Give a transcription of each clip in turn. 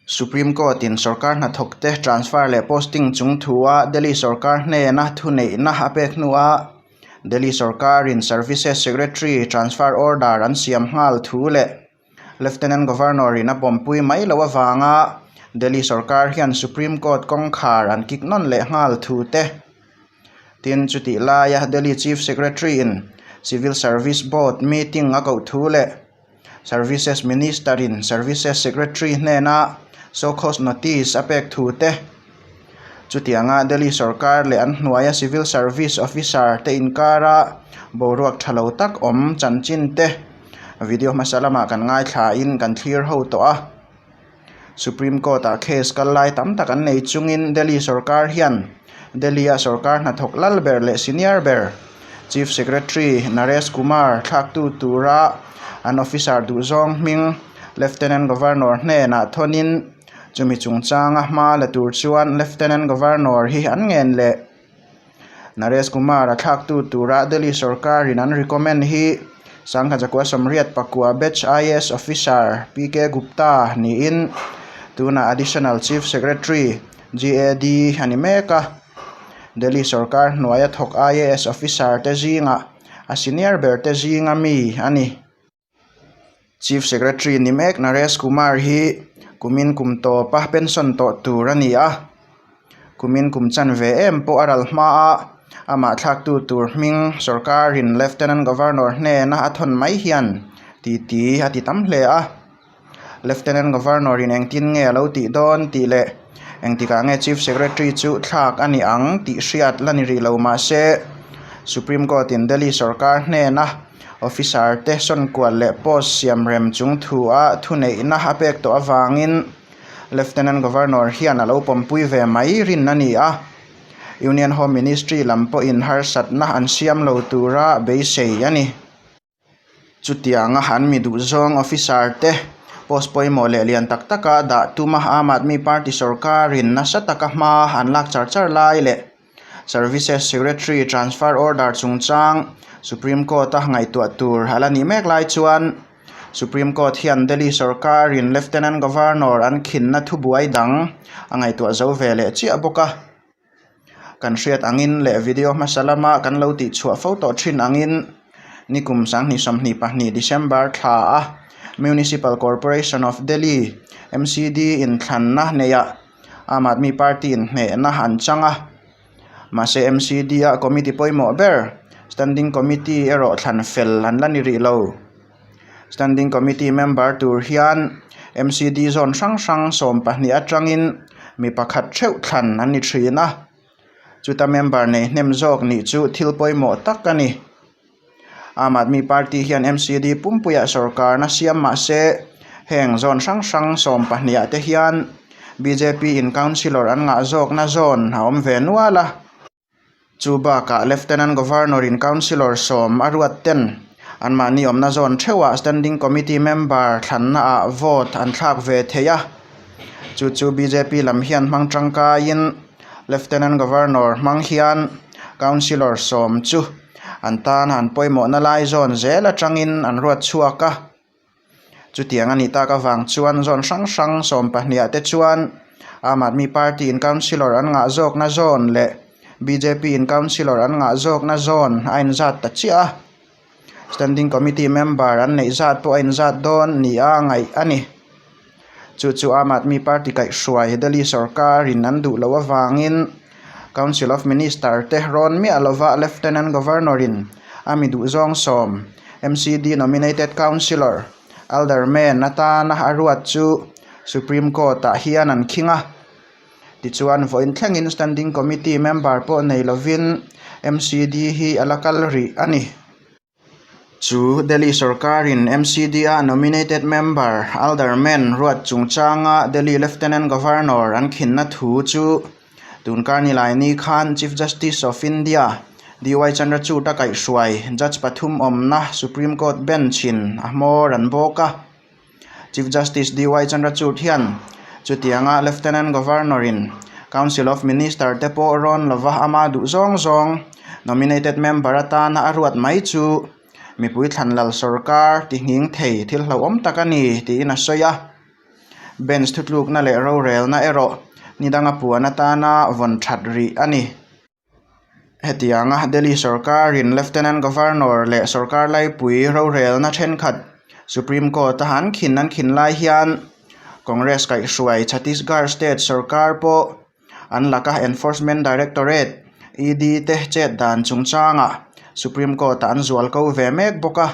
Supreme Court in sorkar hnathawkte transfer leh posting chung thua Delhi sorkar hnena thuneihna a pek hnuah Delhi sorkarin Services Secretary transfer order an siam nghal thu leh Lieutenant Governor in a pawmpui mai loh avanga Delhi sorkar hian Supreme Court kawngkhar an kik nawn leh nghal thu te. Tin, chutih laia Delhi Chief Secretary in Civil Service Board meeting a koh thu leh Services Minister in Services Secretary hnena show cause notice a pek thu te, chutianga Delhi sorkar leh an hnuaia Civil Service Officer te inkara boruak tha lo tak awm chanchin te video hmasa lamah kan ngaithlain kan thlir ho tawh a. Supreme Court ah case kal lai tam tak an nei chungin Delhi sorkar hian Delhi a sorkar hnathawk lal ber leh senior ber Chief Secretary Naresh Kumar thlaktu tura an officer duhzawng hming Lieutenant Governor hnenah thawnin chumi chungchanga hma la tur chuan Lieutenant Governor hi an ngen leh. Naresh Kumar a thlaktu tura Delhi sorkarin an recommend hi Sangha Zakua Sawmriat Pakua Batch IAS Officer PK Gupta niin tunah Additional Chief Secretary GAD a ni mek a. Delhi sorkar hnuaia thawk IAS Officer te zingah a senior ber te zinga mi a ni. Chief Secretary ni mek Naresh Kumar hi kumin kum tawpa pension tawh tur a ni a, kumin kum chan ve em pawh a ral hma a, amah thlaktu tur hming sorkarin Lieutenant Governor hnena a thawn mai hian titi a ti tam hle a. Lieutenant Governor in engtin nge a lo tih dawn tih leh engtikah nge Chief Secretary chu thlak a ni ang tih hriat la ni rih lo mahse Supreme Court in Delhi sorkar hnena officer te sawnkual leh post siam rem chung thu a thuneihna a pek tawh avangin Lieutenant Governor hian a lo pawmpui ve mai rin a ni a, Union Home Ministry lam pawhin harsatna an siam lo tura beisei a ni. Chutianga an mi duhzawng officer te post pawimawh leh lian tak taka dah tuma Aam Aadmi Party sorkarin nasa taka hma an lak char char lai leh Services Secretary transfer order chungchang Supreme Court a ngaihtuah tur a la nih mek lai chuan Supreme Court hian Delhi sorkarin Lieutenant Governor an khinna thubuai dang a ngaihtuah zo ve leh chiah bawk a. Kan hriat angin leh video hmasa lama kan lo tih chhuah fo tawh thin angin nikum sanghnih 22 December thla a Municipal Corporation of Delhi, MCD, inthlanna neihah Aam Aadmi Party in hnehna an chang a. Mahse MCD a committee pawimawh ber Standing Committee erawh thlan fel an la ni rih lo. Standing Committee member tur hian MCD zawn hrang hrang 12 atangin mi pakhat theuh thlan an ni thin a, chuta member nei hnem zawk nih chu thil pawimawh tak a ni. Aam Aadmi Party hian MCD pumpuiah sorkarna siam mah se heng zawn hrang hrang 12 ah te hian bjp in councillor an ngah zawkna zawn a awm ve nual a. Chu bakah Lieutenant Governor in Councillor 10 a ruat ten anmahni awmna zawn theuhah Standing Committee member thlanna ah vote an thlak ve thei a. Chu chu bjp lam hian hmang tangkaiin Lieutenant Governor hmang hian Councillor 10 chu an tan an pawimawhna lai zawn zel atangin an ruat chhuak a. Chutiang a nih tak avang chuan zawn hrang hrang 12 ah te chuan Aam Aadmi Party in Councillor an ngah zawkna zawn leh bjp in Councillor an ngah zawkna zawn a inzat ta chiah a. Standing Committee member an neih zat pawh a inzat dawn nia ngaih a ni. Chu chu Aam Aadmi Party kaihhruai Delhi sorkarin an duh loh avangin Council of Minister te rawn miah lova Lieutenant Governor in a mi duhzawng 10 MCD nominated Councillor Alderman atana a ruat chu Supreme Court ah hian an khing a. Tichuan vawiin thlengin Standing Committee member pawh nei lovin MCD hi a la kal rih a ni. Chu Delhi sorkarin MCD-a nominated member Alderman ruat chungchanga Delhi Lieutenant Governor an khinna thu chu tunkar nilaini khan Chief Justice of India DY Chandrachud a kaihhruai Judge pathum awmna Supreme Court bench-in a hmawr an bawk a. Chief Justice DY Chandrachud hian chutianga Lieutenant Governor-in Council of Minister te pawh rawn lova ama duh zawng zawng nominated member atana a ruat mai chu mipui thlanlal sorkar ti nghing thei thil hlauhawm tak a ni tiin a sawi a. Bench thutlukna leh rorelna erawh ni danga puan atana vawn that rih a ni. Hetianga Delhi sorkarin Lieutenant Governor leh sorkar laipui rorelna thenkhat Supreme Court-a han khin an khin lai hian Congress kaihhruai Chhattisgarh state sorkar pawh an laka Enforcement Directorate, ED, te chet dan chungchangah Supreme Court-ah an zual ko ve mek bawk a.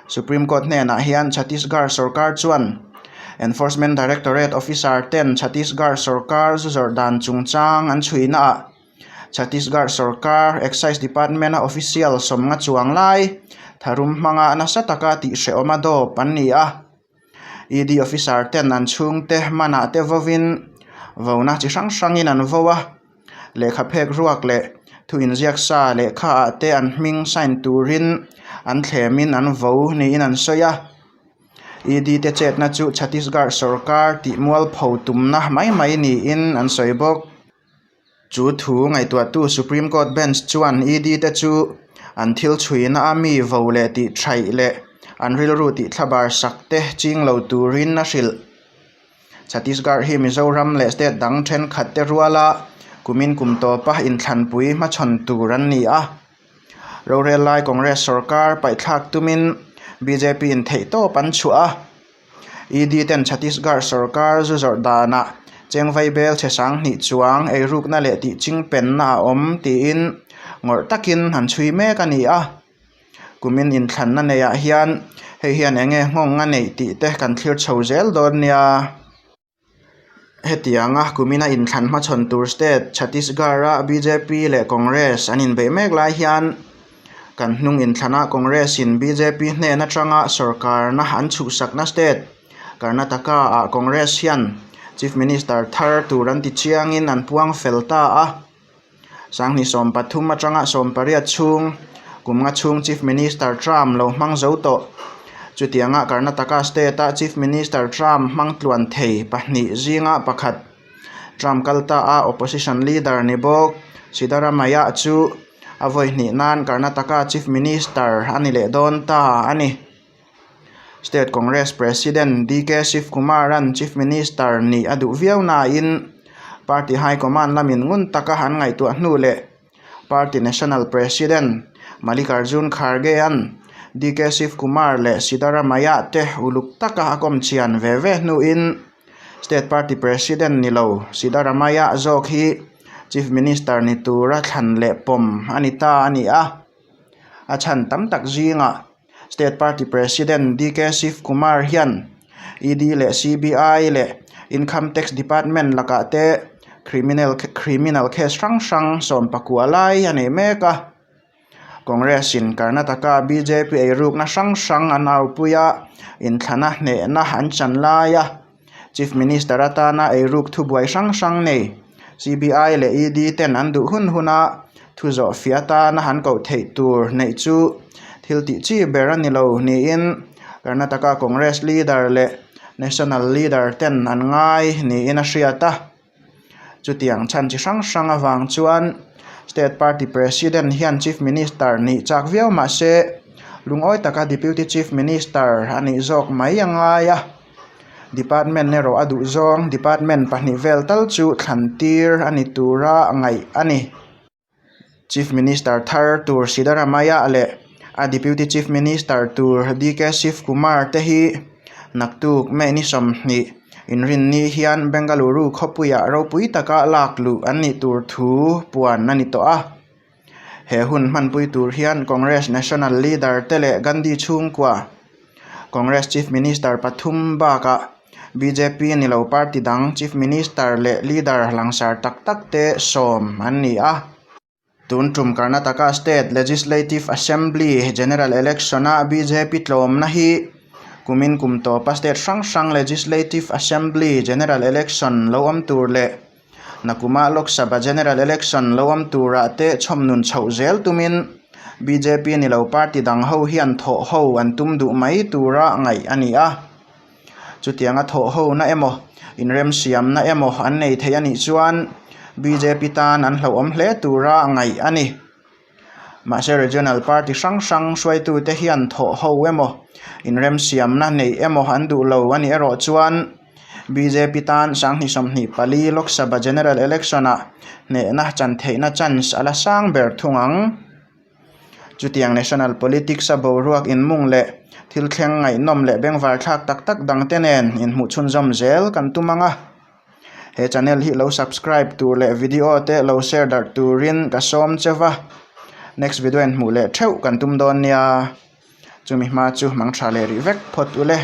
Supreme Court hnenah hian Chhattisgarh sorkar chuan Enforcement Directorate officer ten Chhattisgarh sorkar zu zawrh dan chungchang an chhuihnaah Chhattisgarh sorkar Excise Department a official sawmnga chuang lai tharum hmanga nasa taka tihhrehawm a dawp an ni a. ED officer ten an chhungte hmanah te vovin vona chi hrang hrangin an vo a, lehkha phek ruak leh thu inziak sa lehkha ah te an hming sign turin an thlemin an vo niin an sawi a. ED te chetna chu Chhattisgarh sorkar tih mualpho tumna mai mai niin an sawi bawk. Chu thu ngaihtuahtu Supreme Court Bench chuan ED te chu an thil chhuina a mi vo leh tih thaih leh an rilru tih thlabar sak te ching lo turin a hrilh. Chhattisgarh hi Mizoram leh state dang thenkhat te ruala kumin kum tawpa inthlanpui hmachhawn tur an ni a. Rorel lai Congress sorkar paihthlak tumin bjp in theihtawp an chhuah a. ED ten Chhattisgarh sorkar zu zawrh danah chengvai bel chhe sang hnih chuang eirukna leh tih ching penna a awm tiin ngawrh takin han chhui mek a ni a. Kumin inthlanna neihah hian hei hian eng nge nghawng a neih tih te kan thlir chho zel dawn nia. Hetianga kumina inthlan hmachhawn tur state Chhattisgarh-a bjp leh Congress an inbeih mek lai hian kan hnung inthlana Congress-in bjp hnen atanga sorkarna an chhuhsakna state Karnataka-ah Congress hian Chief Minister thar tur an ti chiangin an puang fel ta a. Sanghnih 13 atanga 18 chhung kum nga chhung Chief Minister term lo hmang zo tawh. Chutianga Karnataka State-a Chief Minister term hmang tluan thei pahnih zinga pakhat term kal ta a Opposition Leader ni bawk Siddaramaiah chu a vawi hnih nan Karnataka Chief Minister a ni leh dawn ta a ni. State Congress President DK Shivkumar-a'n Chief Minister nih a duh viau nain Party High Command lamin ngun taka an ngaihtuah hnu leh Party National President Mallikarjun Kharge-a'n DK Shivkumar leh Siddaramaiah te uluk taka a kawm chian ve ve hnuin State Party President ni lo Siddaramaiah zawk hi Chief Minister ni tura thlan leh pawm a ni ta a ni a. A chhan tam tak zingah State Party President DK Shivkumar hian ED leh CBI leh Income Tax Department lakah te criminal criminal case hrang hrang 19 lai a nei mek a. Congress in Karnataka bjp eirukna hrang hrang an aupui a, inthlana hnehna an chan lai a. Chief Minister atana eiruk thubuai hrang hrang nei CBI leh ED ten an duh hun huna thu zawh fiah atana han koh theih tur neih chu thil tih chi ber a ni lo niin Karnataka Congress leader leh National leader ten an ngai niin a hriat a. Chutiang chhan chi hrang hrang avang chuan State Party President hian Chief Minister nih chak viau mah se lungawi taka Deputy Chief Minister a nih zawk mai a ngai a. Department erawh a duh zawng department pahnih vel tal chu thlan tir a ni tura ngaih a ni. Chief Minister thar tur Siddaramaiah leh a Deputy Chief Minister tur DK Shivkumar te hi naktuk May ni 20 inrinni hian Bengaluru khawpuiah ropui taka lak luh an nih tur thu puan a ni tawh a. He hun hmanpui tur hian Congress National Leader te leh Gandhi chhungkua, Congress Chief Minister pathum bakah bjp ni lo party dang Chief Minister leh Leader langsar tak tak te sawm an ni a. Tun tum Karnataka State Legislative Assembly General Election-a bjp tlawmna hi kumin kum tawpa state hrang hrang Legislative Assembly General Election lo awm tur leh Nakuma Lok Sabha General Election lo awm turah te chhawmnun chhoh zel tumin bjp ni lo party dang ho hian thawh ho an tum duh mai tura ngaih a ni a. Chutianga thawh ho na emaw, inremsiamna emaw an nei thei a nih chuan bjp tan an hlauhawm hle tura ngaih a ni. Mahse regional party hrang hrang hruaitute hian thawh ho emaw, inremsiamna neih emaw an duh lo a nih erawh chuan. Bjp tan 2024 Lok Sabha General Election-ah hnehna chan theihna chance a la sang ber thung ang. Chutiang national politics-a boruak inmung leh thil thleng ngaihnawm leh bengvar thlak tak tak dangte nen inhmuh chhunzawm zel kan tum ang a. He channel hi lo subscribe tur leh video te lo share darh turin ka sawm che va. Next video inhmuh leh theuh kan tum dawn nia. Chumi hma chu hmang tha leh rih vek phawt ule.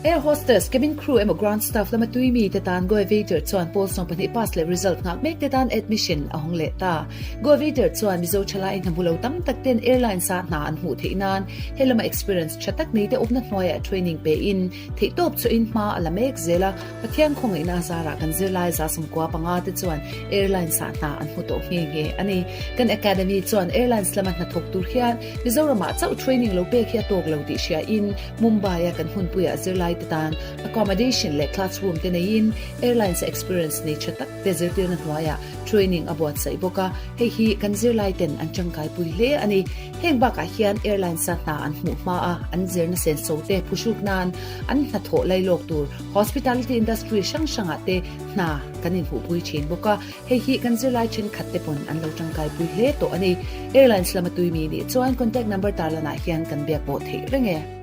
Air hostess, cabin crew emaw ground staff lama tui mi te tan Goevator chuan pawl 12 pass leh result nghak mek te tan admission a hawng leh ta. Goevator chuan Mizo thalai hna hmu lo tam tak ten airlines ah hna an hmuh theih nan he lama experience tha tak nei te awmna hnuaiah training pe in theihtawp chu in hma a la mek zel a, Pathian khawngaihna a zarah kan zirlai 19 panga te chuan airlines ah hna an hmu tawh nghe nghe a ni. Kan academy chuan airlines lama hnathawk tur hian Mizoramah chauh training lo pek hi a tawk lo tih hria in Mumbai a kan hmunpuiah zirlai te tan accommodation leh classroom te neiin airlines a experience nei tha tak te zirtirna hnuaiah training a buatsaih bawk a, hei hi kan zirlai ten an tangkai pui hle a ni. Heng bakah hian airlines a hna an hmuh hma a, an zirna senso te phuhruk nan an hnathawh lailawk tur hospitality industry hrang hrangah te hna kan inhmuhpui thin bawk a, hei hi kan zirlai thenkhat te pawn an lo tangkaipui hle tawh a ni. Airlines lama tui mi nih chuan contact number tarlanah hian kan biak pawh theih reng e.